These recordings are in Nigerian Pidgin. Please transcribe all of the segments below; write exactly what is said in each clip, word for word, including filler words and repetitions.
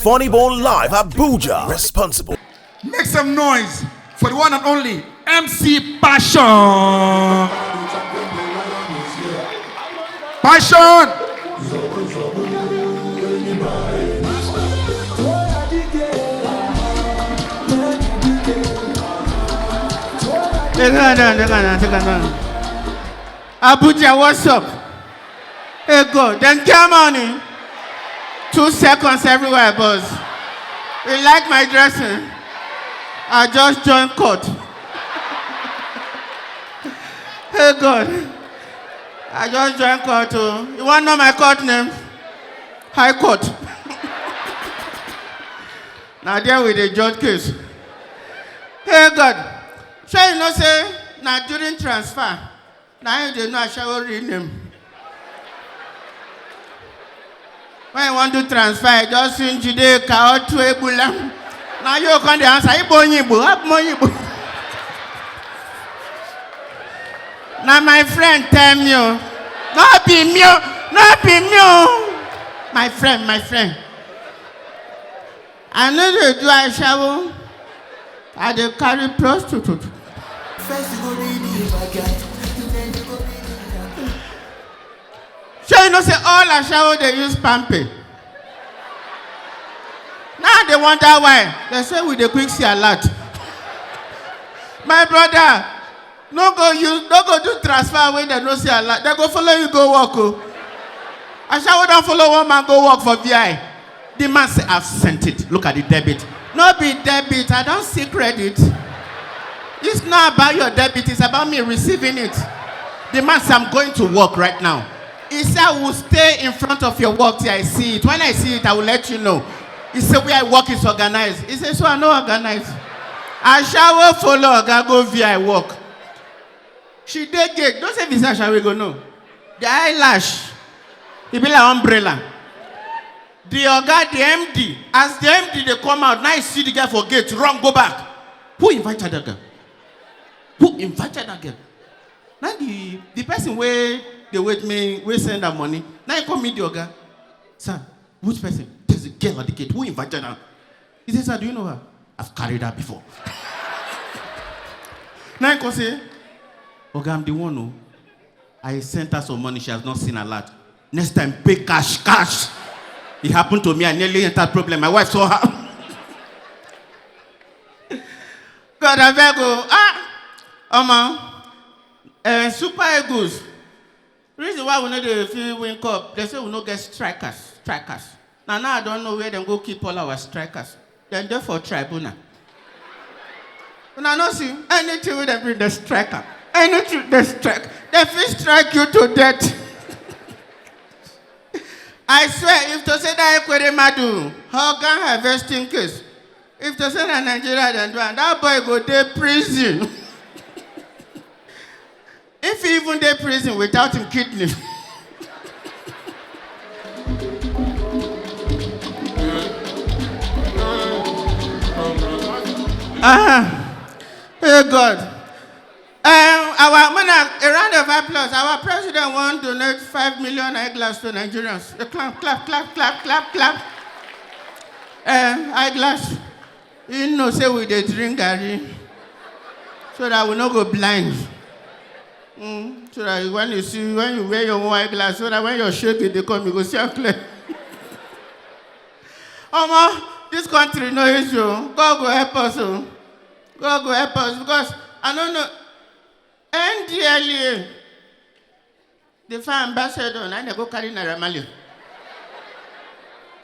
Bonnie Bone Live Abuja. Responsible. Make some noise for the one and only M C Passion. Passion. Take am down, take am down, take am down. Abuja, what's up? Hey God, dem get money. Two seconds everywhere, boss. You like my dressing? I just joined court. Hey God, I just joined court. Oh, you want to know my court name? High Court. Now there with the judge case. Hey God, sure you know say na during transfer na you dey know ashawo real name. When you wan do transfer, you just sing Judeka or Tuegbula. Na you come dey answer, Igbo onye Igbo, abụ m onye Igbo. Na my friend tell me o. No be me o, no be me o. My friend, my friend. I no dey do ashawo. I dey carry prostitute. First you go be the bad guy, then you go be the bad guy. Shey you know say all ashawo dey use pampe? Now I dey wonder why. Dem say we dey quick see alert. My brother, no go use, no go do transfer wey dem no see alert. Dem go follow you go work o. Ashawo don follow one man go work for V I. The man say, I've sent it. Look at the debit. No be debit. I don see credit. It's not about your debit. It's about me receiving it. The man say, I'm going to work right now. He said, I will stay in front of your work till I see it. When I see it, I will let you know. He said, where I work is organized. He said, so I no organize. Ashawo follow oga go V I work. She dey gate. Don't say visa ashawo go know. The eyelash. E be like umbrella. The oga, the M D, as the M D dey come out, now you see the guy for gate, run go back. Who invited that girl? Who invited that girl? Now the the person wey dey wait me, wey send that money, now you come meet the oga. Sir, which person? There's a girl at the gate. Who invited her? He said, sir, do you know her? I've carried her before. Now you come say, oga, I'm the one o. I sent her some money, she has not seen alert. Next time, pay cash, cash. It happened to me, I nearly entered problem. My wife saw her. God, I beg you. Ah, Omo. Uh, Super Eagles. Reason why we no dey fit win cup, they say we no get strikers. Strikers. Now, now I don't know where dem go keep all our strikers. Dem dey for tribunal. Una no see anything wey dem bring, dem strike am. Anything dem strike, dem fit strike you to death. I swear, if to say that Ekweremadu organ harvesting case, if to say na Nigeria dem do am, that boy go dey prison. If he even dey prison without him kidney. Ah, hey God. Um, our monarch, a round of applause. Our president wan donate five million eyeglass to Nigerians. A clap, clap, clap, clap, clap, clap. Um, eyeglass. You know say we dey drink garri so that we no go blind. Mm, so that when you see, when you wear your own eyeglass, so that when your shege dey come, you go see am clear. Omo, this country no easy o. God go help us o. God go help us because I no know N D L E A. The fine ambassador, na dem go carry Naira Marley.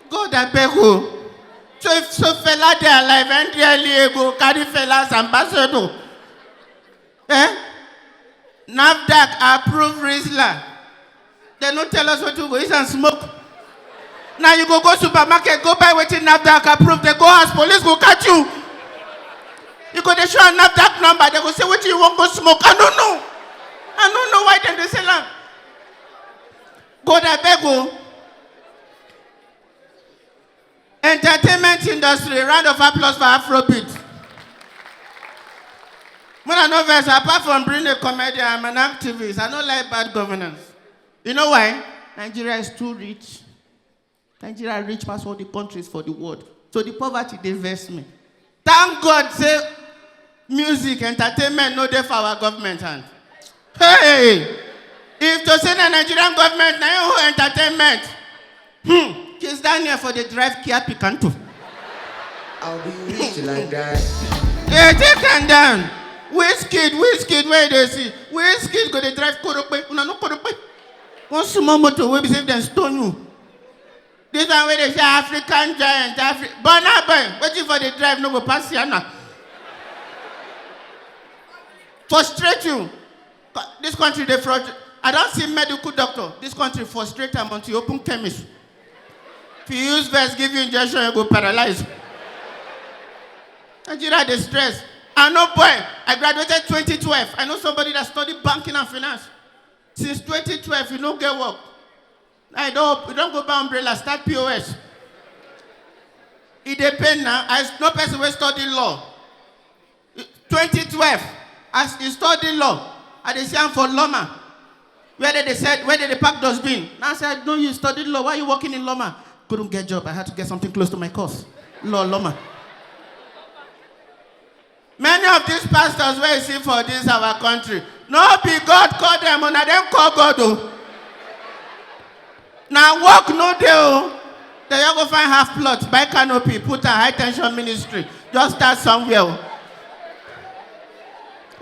God, I beg you. So if so Fela dey alive, N D L E A go carry Fela as ambassador. Eh? NAFDAC approve Rizla. Dem no tell us wetin we go use am smoke. Now you go go supermarket, go buy wetin NAFDAC approve, dem go house, police go catch you. You go dey show am NAFDAC number, dem go say wetin you wan go smoke. I no know. I no know why dem dey sell am. God, I beg o. Entertainment industry, round of applause for Afrobeat. Mona no vex, apart from being a comedian, I'm an activist. I no like bad governance. You know why? Nigeria is too rich. Nigeria rich pass all the countries for the world. So the poverty dey vex me. Thank God say music, entertainment no dey for our government hand. Hey! If to say na Nigerian government na im hold entertainment, hmm, Kizz Daniel for dey drive Kia Picanto. I'll be rich like that. Hey, take am down. Wizkid, Wizkid, where you dey see? Wizkid go dey drive Korope. Una know Korope? One small motor wey be say dem stone you. This one wey dey say African giant, Afri-, Burna Boy, wetin for dey drive no go pass here now. Frustrate you. Co-, this country dey frust-, I don see medical doctor. This country frustrate am until you open chemist. If you use vex give you injection, you go paralyze. Nigeria dey stress. I know boy, I graduated twenty twelve. I know somebody that studied banking and finance. Since twenty twelve, you no get work. I don, you don go buy umbrella, start P O S. E dey pain na. I know person wey study law. Twenty twelve, as he study law, I dey see am for Loma, where they, they said, where they, they pack dustbin. Now I said, "No, you studied law. Why are you working in Loma?" "Couldn't get job. I had to get something close to my course. Law, Loma." Many of these pastors wey you see for this our country, no be God call them, una dem call God o. Na work no dey o. They just go find half plot, buy canopy, put a high tension ministry, just start somewhere o.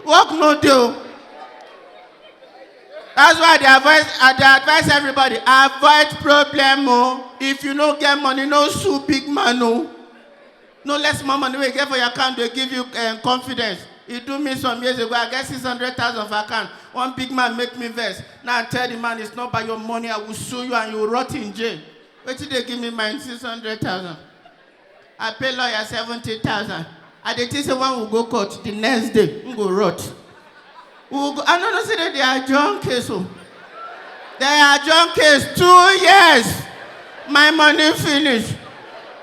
Work no dey o. That's why I dey advise, I dey advise everybody, avoid problem o. If you no get money, no sue big man o. No let small money wey you get for your account dey give you, um, confidence. E do me some years ago, I get six hundred thousand for account. One big man make me vex. Now I tell the man, "It's not by your money, I will sue you and you will rot in jail." Wetin dey give me mine six hundred thousand? I pay lawyer seventy thousand. I dey think say when we go court, the next day, we go rot. We go, I no know say they dey adjourn case o. They adjourn case two years. My money finish.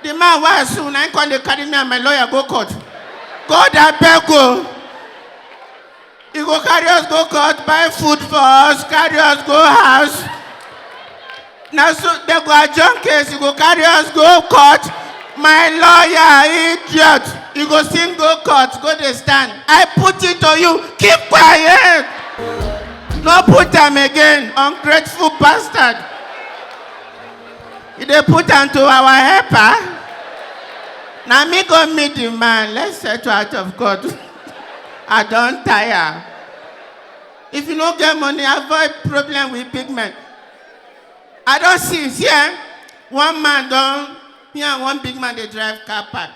The man wey I sue, na him come dey carry me and my lawyer go court. God abeg o. He go carry us go court, buy food for us, carry us go house. Na so they go adjourn case, he go carry us go court. My lawyer, idiot, he go still go court, go dey stand. I put it to you, keep quiet. No put am again, ungrateful bastard. You dey put am to our helper. Na me go meet the man. Let's settle out of court. I don tire. If you no get money, avoid problem with big men. I don see, see, eh? One man don, he and one big man dey drive car park.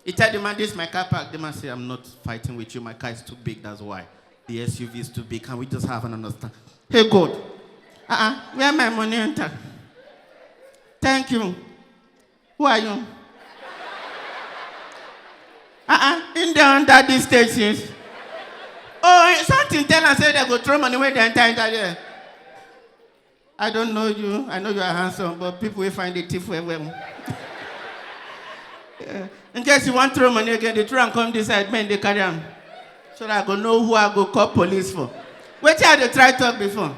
He tell the man, "This is my car park." The man say, "I'm not fighting with you. My car is too big, that's why. The S U V is too big. Can we just have an understand?" Hey God, uh-uh, where my money enter? Thank you. Who are you? Uh-uh, in there under these stations. Oh, something tell am say they go throw money wey dey enter, enter there. I don't know you. I know you are handsome, but people wey find the thief well well. Yeah. In case you wan throw money again, they throw am come this side, men dey carry am. So that I go know who I go call police for. Wetin I dey try talk before?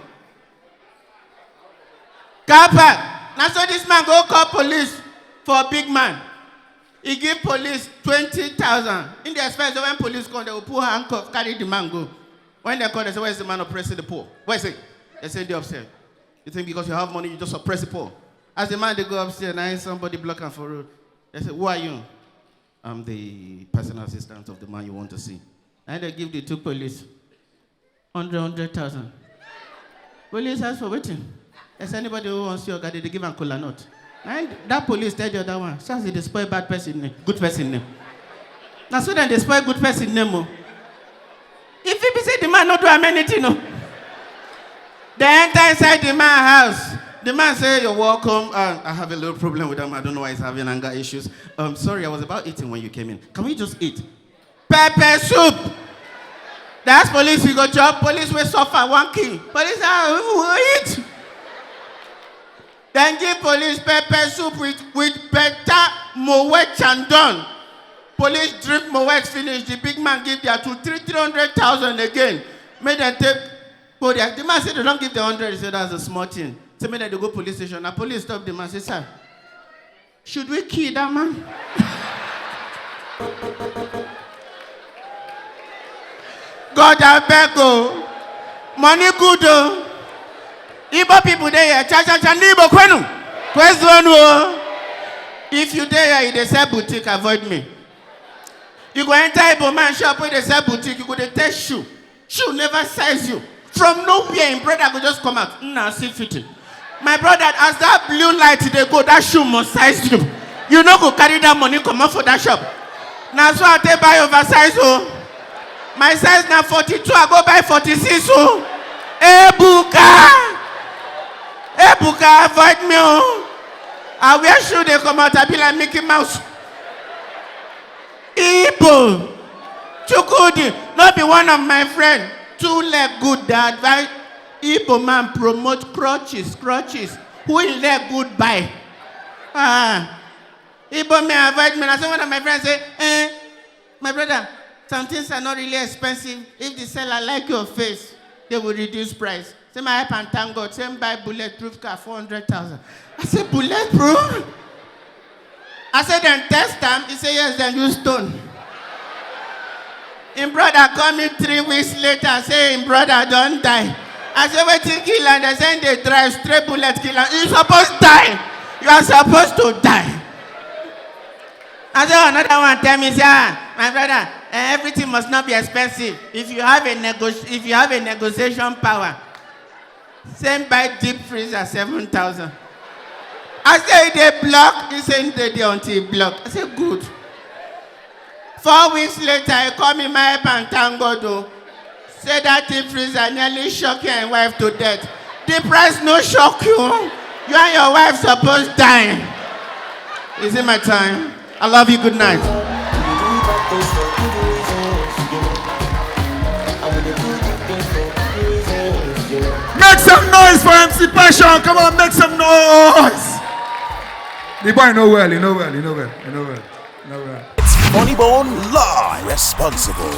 Car park. Na so this man go call police for big man. He give police twenty thousand. In the expense, when police come, they will pull handcuff, carry the man go. When they call, they say, "Where's the man oppressing the poor? Where's he?" They say, "They're upstairs." You think because you have money, you just oppress the poor? As the man dey go upstairs, now somebody block am for road. They say, "Who are you?" "I'm the personal assistant of the man you want to see." And they give the two police hundred, hundred thousand. Police ask for wetin? As anybody who wants your guy, they give am kola nut. And that police tell the other one, "Sir, they spoil bad person name, good person name." Na so dem dey spoil good person name o. If you be say the man no do am anything o. They enter inside the man house. The man say, "You're welcome. Uh, I have a little problem with him. I don't know why he's having anger issues. Um, sorry, I was about eating when you came in. Can we just eat?" Pepper soup. That's police we go chop. Police wey suffer, one kill. Police, ah, who eat? Then give police pepper soup with, with better Moe Chandon. Police drink Moe finish. The big man give their two, three, three hundred thousand again. Make them take, go there. The man said they don't give the hundred. He said, "That's a small thing." Say make dem dey go police station. Na police stop the man, say, "Sir, should we kill that man?" God, I beg o. Money good o. Igbo people dey here. Cha, cha, cha, ndị Igbo kwenu. Kwezuonu o. If you dey here, you dey sell boutique, avoid me. You go enter Igbo man shop wey dey sell boutique, you go dey test shoe. Shoe never size you. From nowhere, im brother go just come out. "Nna, see fitting." My brother, as that blue light dey go, that shoe must size you. You no go carry that money comot for that shop. Na so I take buy oversize o. My size na forty-two, I go buy forty-six o. Ebuka! Ebuka, avoid me o. I wear shoe dey comot, I be like Mickey Mouse. Igbo, Chukwudi, no be one of my friend. Two leg good, dey advise Igbo man promote crutches, crutches. Who him leg good buy? Ah, Igbo man avoid me. Na so one of my friends say, "Eh, my brother, some things are not really expensive. If the seller like your face, they will reduce price." Say my help and thank God. Say buy bulletproof car, four hundred thousand. I say, "Bulletproof?" I say dem test am. He say yes, dem use stone. Im brother call me three weeks later, say im brother don die. I say, "Wetin kill am?" Dem say im dey drive stray bullet kill am. You suppose die. You are supposed to die. I say another one tell me say, "Ah, my brother, eh, everything must not be expensive. If you have a nego- if you have a negotiation power, send buy deep freezer seven thousand." I say, "E dey block?" He say, "E dey there until e block." I say, "Good." Four weeks later, he call me, my help and thank God o. Say that deep freezer nearly shock your wife to death. The price no shock you. You and your wife suppose die. Is it my time? I love you. Good night. Make some noise for M C Passion. Come on, make some noise. The boy know well, he know well, he know well, he know well, he know well. It's Funny Bone Live. Responsible.